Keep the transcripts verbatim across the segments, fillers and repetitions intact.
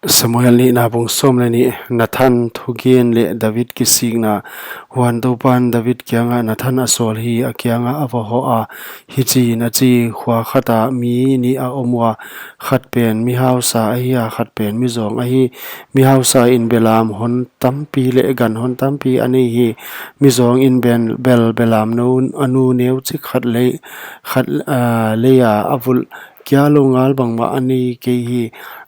Samuel nihna bung sawm leh nih. Nathan thugen leh David kisikna. Huan Toupan David kiangah Nathan a sawl hi, a kiangah a va hoh a, hichiin a chi: Khua khatah mi nih a om ua, khat pen mi hausa ahi a, khat pen mi zawng ahi. Mi hausa in belam hon tampi leh gan hon tampi a nei hi. Mi zawng in bel, bel belam nou a nu neuchik khat lei, khat, ah, lei a a vulh kia lou ngal bangmah a nei kei hi.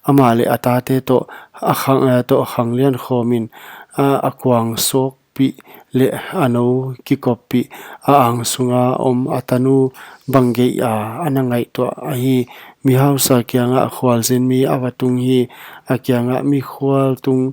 Amah leh a tate toh a khang, eh, toh a khang lian khawmin, ah, a kuang sawkpih leh a nou kikoppih, a ang sunga om a tanu bang geih a ana ngaihtuah ahi. Mi hausa kiangah khualzin mi a va tung hi, a kiangah mi khual tung,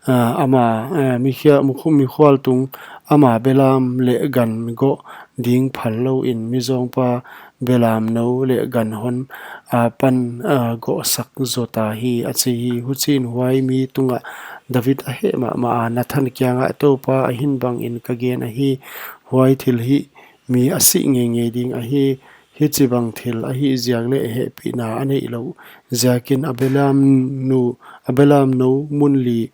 ah, ama, eh, mi khia-, mi khu-, mi khual tung ama belam leh gan goh ding phal louin mi zawngpa belam nou leh gan hon apan, ah, gohsak zota hi, a chi hi. Huchiin huai mi tungah David a heh mahmah a, Nathan kiangah, Toupa a hin bangin ka gen ahi, huai thilhih mi a sih ngeingei ding ahi. Hichibang thil a hih ziak leh hehpihna a neih louh ziakin a belam nu, a belam nou mun li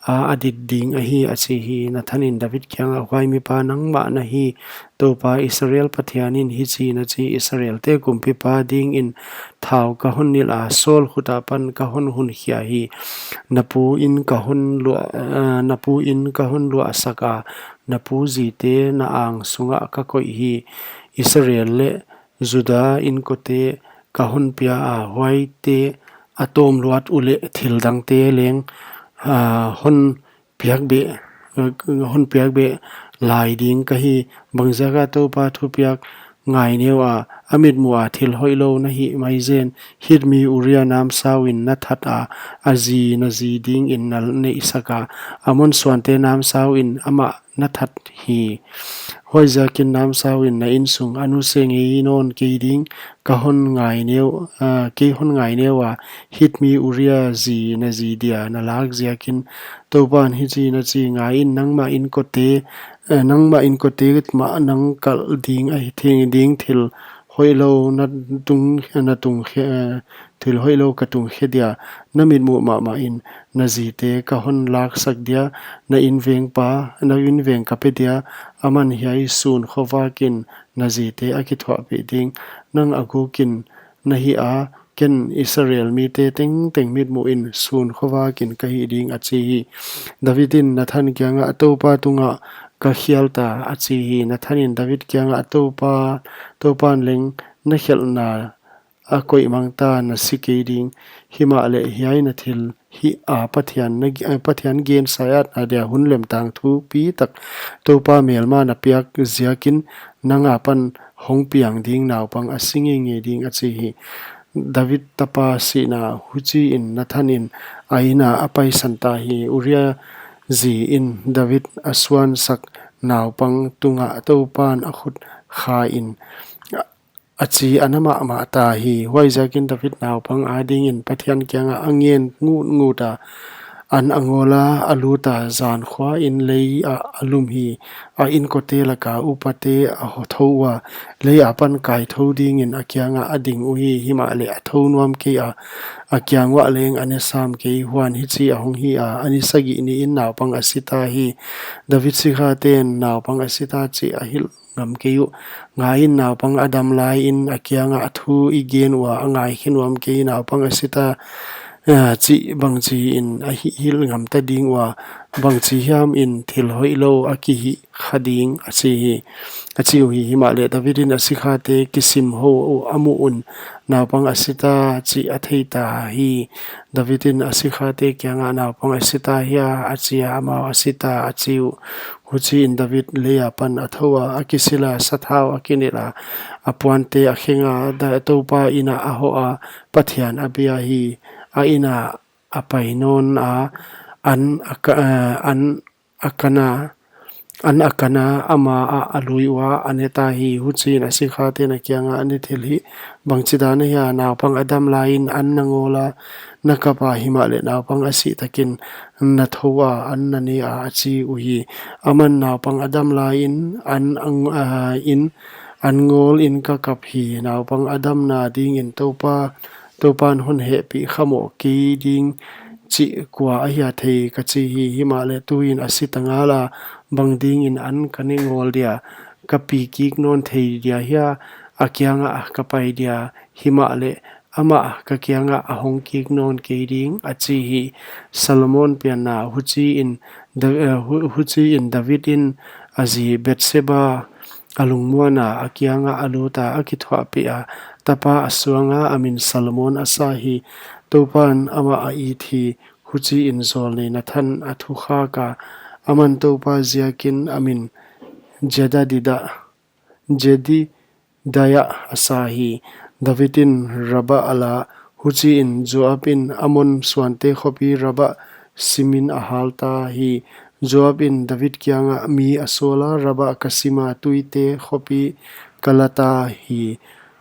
a a dit ding ahi, a chi hi. Nathan in David kiangah, Huai mipa nangmah na hi. Toupa Israel Pathian in hichiin a chi: Israelte kumpipa dingin thau ka hon nilh a, Saul khut apan ka hon hunkhia hi. Na pu in ka hon luah, eh, na pu in ka hon luahsak a, na pu zite na ang sungah ka koih hi. Israel leh Juda inkote ka hon pia a, huaite a tawm luat uleh thil dangte leng, ah, hon piak beh, hon piak beh lai ding ka hi. Bangziaka Toupa thupiak ngaineu a, a mitmuh a thil hoihlou na hih maizen? Hit mi Uria namsau in na that a, a zi na zi dingin na neihsak a, Ammon suante namsau in amah na that hi. Huaiziakin namsau in na insung a nuse ngei nawn kei ding, ka hon ngaineu, ah, kei hon ngaineu a, Hit mi Uria zi na zi dia na lak ziakin. Toupan hichiin a chi: Ngaiin, nangmah inkote, eh, nangmah inkote mah nang kalh ding ahi, thing ding thil hoihlou na tung, na tung khe, eh, thil hoihlou ka tung khe dia. Na mitmuh mahmah in na zite ka hon laksak dia, na invengpa, na inveng ka pe dia. Aman hiai sun khovakin na zite a kithuahpih ding. Nang a gukin na hih a, ken Israel mite tengteng mitmuhin sun khovakin ka hih ding, a chi hi. David in Nathan kiangah, Toupa tungah ka khial ta, a chi hi. Nathan in David kiangah, Toupa, Toupan leng na khelhna a koihmang ta, na si kei ding. Himahleh hiai na thil hih a Pathian na, eh, Pathian gen saiatna dia hun lemtang thupitak Toupa melma na piak ziakin nang apan hong piang ding naupang a si ngeingei ding, a chi hi. David tapa sihna. Huchiin Nathan in a inn ah a paisan ta hi. Uria zi in David a suansak naupang tungah Toupan a khut kha in a chi ana mahmah ta hi. Huaiziakin David naupang adingin Pathian kiangah a ngen ngutngut a, an a ngawl a, a lut a, zan khuain lei ah a lum hi. A inkote laka upate a ho-, thou ua, lei apan kaithou dingin a kiangah a ding uhi. Himahleh a thou nuam kei a, a kiang uah leng a ne sam kei. Huan hichi a hong hi a, a ni sagih niin naupang a si ta hi. David sikhaten naupang a si ta chih a hilh ngam kei uh. Ngaiin, naupang a dam laiin a kiangah thu i gen ua, a ngaikhe nuam kei. Naupang a si ta, eh, chih bangchiin a hi-, hilh ngam ta ding ua, bangchi hiamin thil hoihlou a kihih kha ding, a chi hi, a chi uhi. Himahleh David in a sikhate kisim hou uh a muh un, naupang a si ta chih a thei ta hi. David in a sikhate kiangah, naupang a si ta hia, a chi a, amau a si ta, a chi uh. Huchiin David lei apan a thou a, a kisil a, sathau a kinilh a, a puante a kheng a, da-, Toupa inn ah a hoh a, Pathian a bia hi. A inn ah a pai nawn a, an a ka-, eh, an a kan a, an a kan a, ama ah a lui ua, a ne ta hi. Huchiin a sikhaten a kiangah, ni thil hih bangchidan ahia? Naupang a dam laiin an na ngawl a, na kap a, himahleh naupang a sih takin na thou a, an na ne a, a chi uhi. Aman, naupang a dam laiin an ang-, a, in an ngawlin ka kap hi. Naupang a damna dingin Toupa, Toupan hon hehpih kha moh kei ding, chih kua ahia thei, ka chi hi. Himahleh tuin a si ta ngala, bang dingin an ka ne ngawl dia? Ka pi kik nawn thei dia hia? A kiangah ka pai dia? Himahleh amah ka kiangah a hong kik nawn kei ding, a chi hi. Solomon pianna. Huchiin Da-, eh, hu-, huchiin David in a zi Bathsheba a lungmuana, a kiangah a luta, a kithuahpih a, tapa a suanga, a min Solomon a sa hi. Toupan amah a it hi. Huchiin zawlnei Nathan a thukhak a, aman Toupa ziakin a min Jedadida, Jedi- daya a sa hi. David in Rabah a la. Huchiin Joab in Ammon suante khopi Rabah simin a halta hi. Joab in David kiangah mi a sawla, Rabah ka sima, tuite khopi ka lata hi.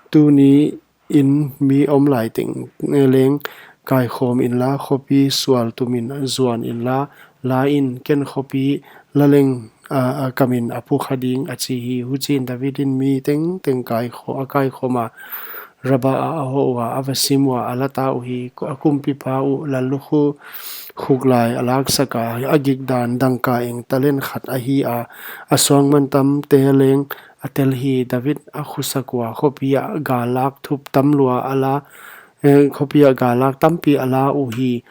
Tuniin mi omlai teng leng kaikhawm inla, khopi sual tumin zuan inla, la in, ken khopi la leng, a, a kamin a pukha ding, a chi hi. Huchiin David in mi tengteng kaikhaw-, a kaikhawma, Rabah a a hoh ua, a va sim ua, a lata uhi. A kumpipa uh lallukhu khuklai a laksak a, a gikdan dangka eng talent khat ahi a, a suangmantamte leng a tel hi. David a khusak ua, khopi ah gal lak thup tam lua a la, eh, khopi ah gal lak tampi a la uhi.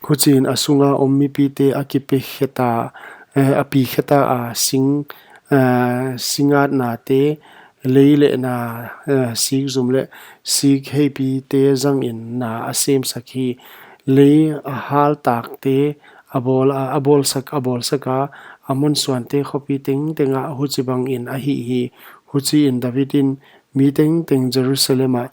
Huchiin a sunga om mipite a kipe kheta, eh, a pi kheta a, sing, eh, singatnate, lei leh na, eh, sikzum leh sikheipite zangin na a semsak hi. Lei a haltakte a bawl a, a bawlsak, a bawlsak a, Ammon suante khopi tengteng ah huchibangin a hih hi. Huchiin David in mi tengteng Jerusalem ah,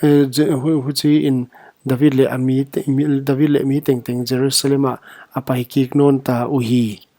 eh, Je-, hu-, huchiin David leh a mi te-, mi, David leh mi tengteng Jerusalem ah a pai kik nawnta uhi.